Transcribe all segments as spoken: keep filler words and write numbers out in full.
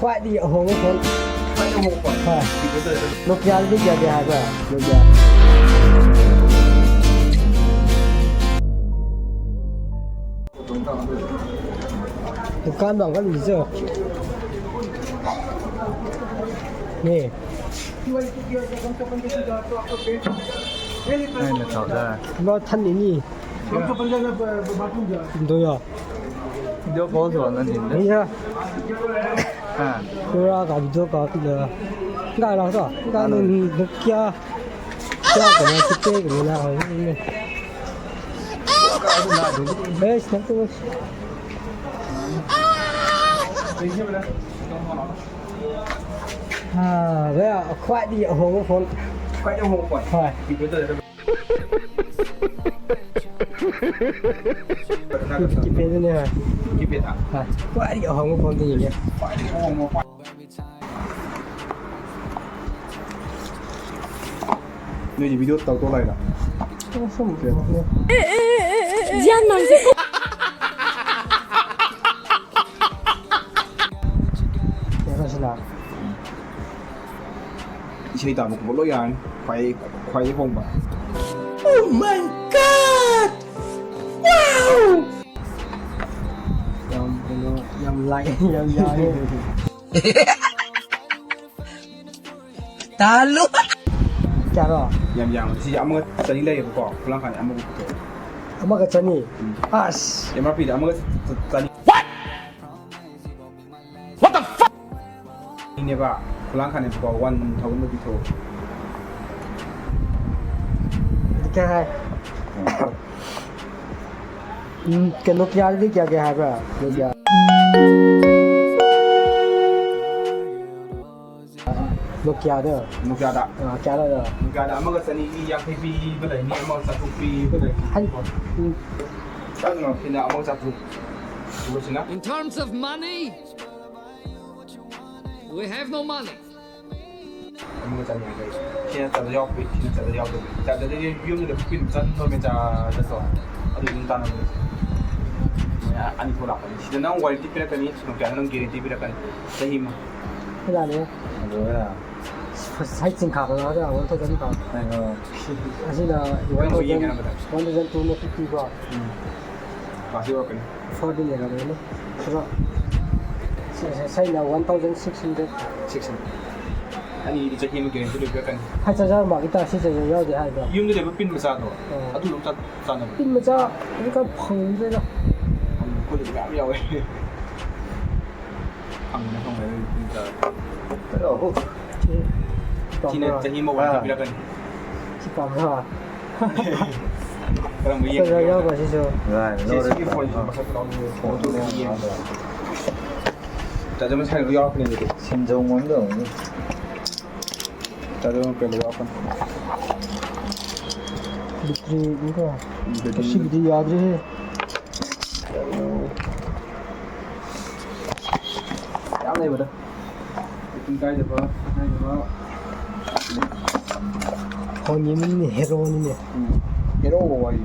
Khwai di ahong phone. Khwai di ahong phone. Hai. Nokia di kya kya hai ba? Nokia. Dukan bang kan ni cho. Ni. Nai na chau da. Lo than ni ni. Ndo ya. Video call sw na ni. Ni ya. Ha. Pura ka video ka ki la. Ga la sa. Ga ni kya. Kya ka na kite ka na. Bes na tu. Ha, bhaiya, khwai di ahong phone. Khwai di ahong phone. Hai. Keypad ni hai. Keypad ah. Hai. Khwai di ahong phone di ni. Khwai di ahong phone. Nui di video tau to lai na. Awesome. Zian mang si. Ya ka sila. Isei ta mo ko lo yan. Khwai, khwai hong ba. Oh my God! Wow! Yam, yam, yam lai, yam lai. Talu. Kya ro? Yam yam. Si ama chani lai ko. Kulang kan ama ko. Ama ka chani. As. Yam pi ama ka chani. What? What the fuck? Ni ba. Kulang kan ko one thousand rupees tho. Kya hai? Hmm, kya Nokia di kya kya hai ba? Nokia. Nokia da. Nokia da. Ah, kya da da. Nokia da. Ama ka chani ni ya khe pi ba dai ni ama ka chatu pi ba dai. Hai. Hmm. Sa na pina ama ka chatu. Gu sina. In terms of money, we have no money. Ama ka chani kai. Sina ta yau pi, sina ta yau pi. Ta ta yum de pin chan no me ta ta so. Adu yum ta na. Ya, ani ko la pa ni. Sina na warranty pi ra kani, sina kya na guarantee pi ra kani. Sahi ma. Hila ni. Adu ya. Sai ching kha ka na one thousand ka. Ai ho. Asi na one thousand, one thousand two na fifty ba. Hmm. Kasi wa kani. Four din le ka na. Sura. Sai, sai, sai na one thousand six hundred. Six hundred. Ani di chahi ma guarantee lu kan. Hai charger ma kita si charger yau de hai ba. Yum de pin ma sa to. Oh. Adu lum sa sa na. Pin ma sa, ni ka phang de na. Ko de ga yau. Phang na phang na pin sa. Hello. Tina chahi ma wa pin kan. Si pam ha. Karam bu ye. Sa yau ba si so. Right. Si si phone si masa ko phone tu ye. Ta jam sai yau pin de. Sim jong wang dong. Ta jam pe yau pin. Battery ni ko. Battery. Si battery yaad rahe. Yau nahi bata. Itin kai de ba, kai de ba. Hon ni ni hero ni ni. Hmm. Hero wo wai.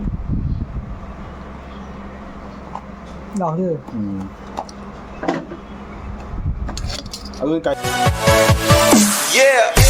Lau de. Hmm. Adu kai. Yeah.